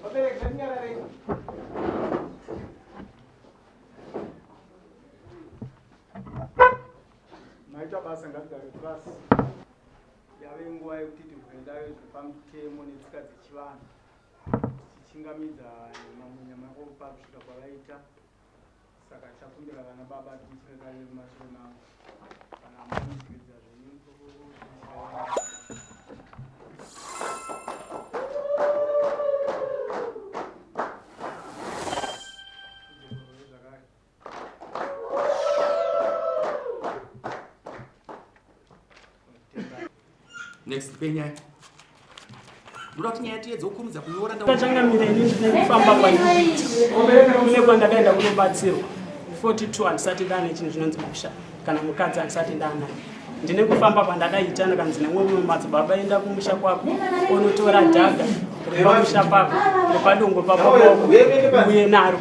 Vabereki ngatinyararei. Maita basa ngatigare pasi. Yave nguva yekuti tivhure dare zviri pamutemo netsika dzechivanhu tichichingamidza mamunyama kopa kusvika kwavaita. Saka tichakumbira vana baba timuchirekarire mumashure mavo kana muchiridza zvenyu. Next penyaya. Ndoda kuti nyaya tiedze kukurumidza kunyora ndachangamira ini ndine kufamba kwandikuita kune kwandakaenda kunobatsirwa 42 handisati ndane chinhu chinonzi musha kana mukadzi handisati ndanaye ndine kufamba kwandakaita ndikanzi nemwe mumwe madzibaba enda kumusha kwako unotora dhaga repamusha pako repadongo pababako uye naro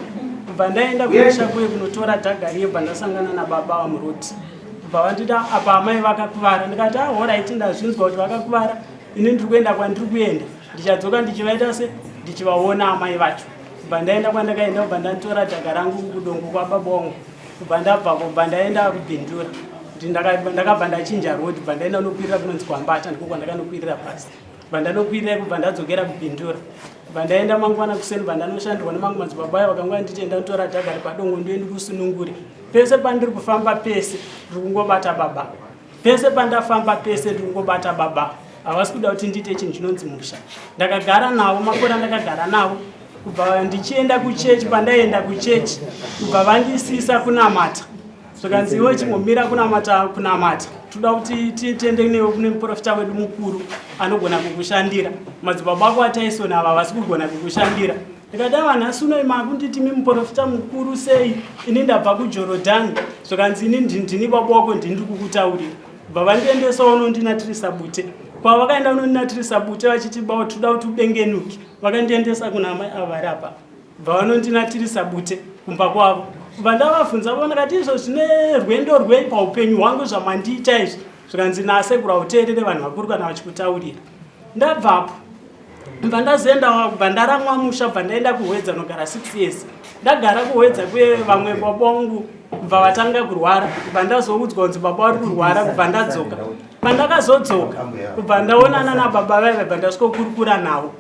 kubva ndaenda kumusha kuye kunotora dhaga riye bva ndasangana nababa vamuroti kubva vandida apa amai vakakuvara ndikati ahoraiti ah, ndazvinzwa kuti vakakuvara ini ndiri kuenda kwandiri kuenda ndichadzoka ndichivaita se ndichivaona amai vacho kubva ndaenda kwandakaenda kubva ndatora dhaga rangu kudongo kwababa wangu kubva ndabvako kubva ndaenda kubhindura ndakabva ndachinja road bva ndaenda nokwirira kunonzi kwambata ndiko kwandakanokwirira pasi bva ndanokwirira kubva ndadzokera kubhindura bva ndaenda mangwana kuseni bva ndanoshandirwa nemamwe madzibaba ayo vakanga nditi enda notora dhaga repadongo ndoendi kusunungure pese pandiri kufamba pese ndiri kungobata baba pese pandafamba pese ndiri kungobata baba havasi kuda kuti ndiite chinhu chinonzi musha ndakagara navo makore andakagara navo kubva ndichienda kuchechi pandaienda kuchechi kubva vandisisa kunamata zvikanzi iwe chingomira kunamata kunamata toda kuti tiende newe kune muprofita wedu mukuru anogona kukushandira madzibaba ako ataison ava havasi kugona kukushandira ndikati ava nhasi uno makunditi mi muprofita mukuru sei ini ndabva kujorodhani zvikanzi ini ndini baba wako ndini ndiri kukutaurira bva vandiendesa unondinatirisa bute kwavakaenda unondinatirisa bute vachiti bawo toda kuti ubengenuke vakandiendesa kuna amai ava vari apa bva vanondinatirisa bute kumba kwavo bva ndavabvunza vo ndakati izvo zvine rwendo rwei paupenyu hwangu zvamandiita izvi zvikanzi nasekuru hauteerere vanhu vakuru kana vachikutaurira ndabvapo bva ndazoenda bva ndaramwa musha bva ndaenda kuhwedza nogara six years ndagara kuhwedza kuye vamwe baba vangu bva vatanga kurwara bva ndazoudzwa kunzi baba vari kurwara kubva ndadzoka pandakazodzoka kubva ndaonana nababa vaiva bva ndasvikokurukura navo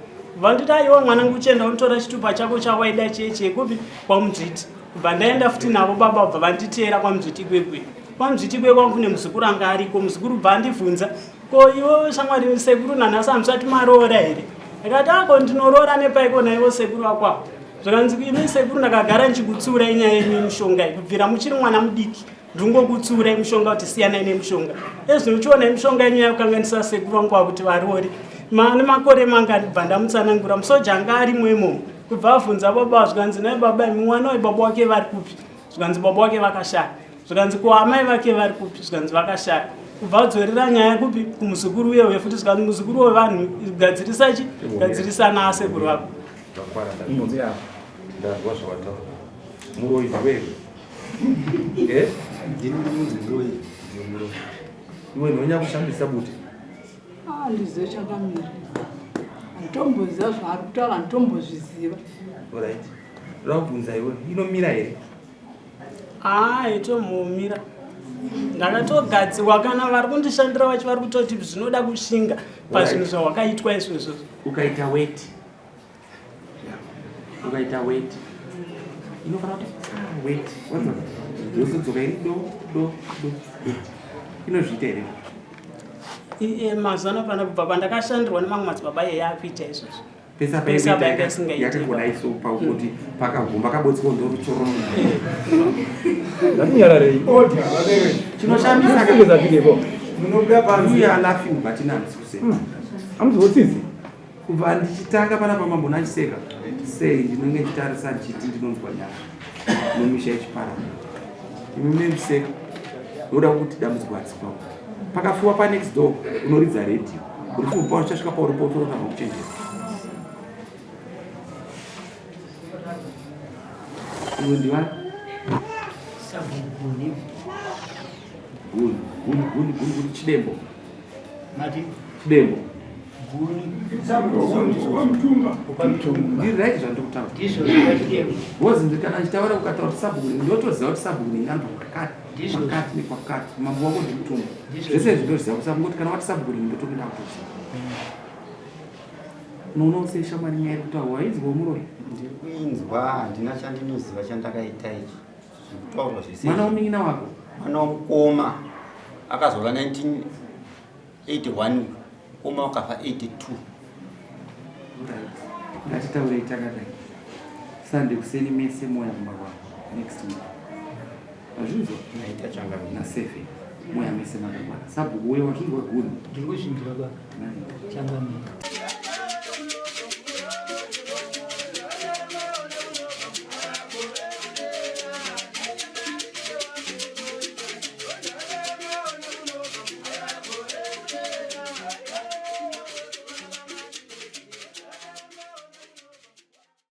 vanditi aiwa mwanangu chienda unotora chitupa chako chawaida chiye chekupi kwamudzviti kubva ndaenda futi navo baba bva vanditeera kwamudzviti kwekwe kwamudzviti kwe kwangu kune muzukuru anga ariko muzukuru bva andibvunza ko iwe shamwari sekuru nanhasi hamusati maroora here ndikati ako ndinoroora nepaiko naivo sekuru vakwavo zvakanzi imi sekuru ndakagara ndichikutsiurai nyaya yenyu yemushonga iyi kubvira muchiri mwana mudiki ndingokutsiurai mushonga kuti siyanai nemushonga ezvino uchiona mishonga yenyu yakukanganisa sekuru vangu vakuti varori mane makore mangani kubva ndamutsanangura musoja anga arimo imomo kubva avhunza baba zvikanzi nai baba imi mwana wayo baba wake vari kupi zvikanzi baba wake vakashaya zvikanzi ko amai vake vari kupi zvikanzi vakashaya kubva adzorera nyaya kupi kumuzukuru uye uye futi zvikanzi muzukuru wevanhu gadzirisa chi gadzirisa naasekuru vako Ndazwa zvawataura. Muroyi ndiwe. Eh? Ndini ndinonzi muroyi. Ndiwe muroyi. Iwe ndonya kushambisa bute. Ah, ndizive chakamira. Handitomboziva zvaari kutaura, handitombozviziva. Alright. Ndoda kubvunza iwe, inomira here? Ah, itombomira. Ndakatogadzirwa kana vari kundishandira vacho vari kutoti zvinoda kushinga pazvinhu zvawakaitwa izvozvo. Ukaita weti. Ukaita weti. Inofanira kuti ah, weti. Wanzwa? Yozodzoka iri do do do. Inozviita here? Mazuva ano pana kubva pandakashandirwa nemamwe madzibaba iye yakuita izvozvo. Pesa paita yakangodai so pakuti pakagumba kabotsiko ndorutsoro. Ngatinyararei. Order, vabereki. Chinoshamisa ka. Munobuda panze. You are laughing but ina handisi kuseka. Hamuzotsizi. Kubva ndichitanga panapa mambo ndachiseka sei ndinenge ndichitarisa ndichiti ndinonzwa nyasha nomisha yechiparara imi mune ndiseka ndoda kuti dambudziko harisi kwako pakafiwa panext door unoridza redhiyo uri kumba uchasvika pauri potorotanga kuchenjera iwe ndiwani Sabuguni. Guni, guni, guni, guni, guni, chidembo. Mati? Chidembo. Guni. Ndiri right zvandiri kutaura. Because kana ndichitaura ukataura kuti sabhuku ndotoziva kuti sabhuku ndinganobva kwakati kwakati nekwakati mambo wako ndimutumba zvese izvi ndoziva kuti sabhuku kana wati sabhuku ndotopinda kutoziva. Unoona sei shamwari nyaya iri kutaurwa wainzwa muroyi? Ndiri kuinzwa handina chandinoziva chandakaita ichi zvekutaurwa zvese. Mwana womunin'ina wako? Mwana wamukoma akazova 1981 mukoma wakafa 82. Right. Ngatitaurei takadai. Sunday kuseni mese moya kumba kwako next week. Wazvinzwa? Naita changamire. Na seven. Moya mese makakwana. Sabhuku uye wazvinzwa guni. Ndiri kuzvinzwa baba. Changamire.